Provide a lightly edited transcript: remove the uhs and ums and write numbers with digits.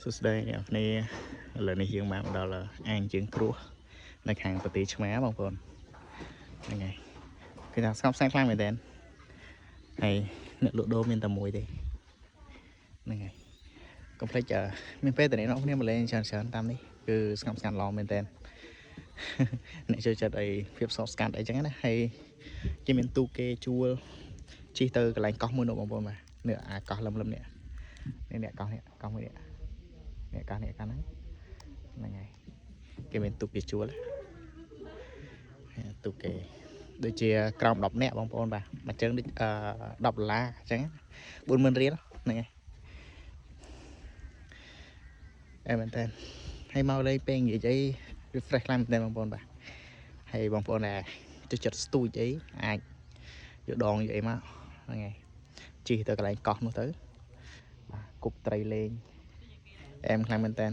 សួស្តីអ្នកនរឥឡូវនេះយើងបានមកដល់អាងជើងគ្រោះនៅខាងប្រទេសឆ្មាបងប្អូនហ្នឹងហើយគឺថាស្ងប់ស្ងាត់ខ្លាំងមែនទែនហើយអ្នកលក់ដូរមានតែមួយទេហ្នឹងហើយកុំភ្លេចអឺមានពេលតនេះអ្នកគ្នាមកលេងច្រើនច្រើនតាមនេះគឺស្ងប់ស្ងាត់ល្អមែនទែន អ្នកចូលចិត្តអីភាពស្ងប់ស្ងាត់អីចឹងណាហើយគេមានទូកគេជួលជិះទៅកន្លែងកោះមួយនោះបងប្អូនបាទនេះអាកោះលឹមលឹមនេះនេះនេះកោះនេះកោះមួយនេះ នេះកាសនេះកាសហ្នឹងហ្នឹងហើយគេមានទូកគេជួលហើយទូកគេដូចជាក្រោម10នាក់បងប្អូនបាទមួយជើងដូចអឺ10ដុល្លារអញ្ចឹង40000រៀលហ្នឹងហើយអែមែនតើហើយមកលេងពេលនិយាយអី refresh ខ្លាំងមែនតើបងប្អូនបាទហើយបងប្អូនដែលចូលចិត្តស្ទូចអីអាចយកដងយកអីមកហ្នឹងហើយជិះទៅកន្លែងកោះនោះទៅបាទគប់ត្រីលេងអែមខ្លាំងមែនតើ។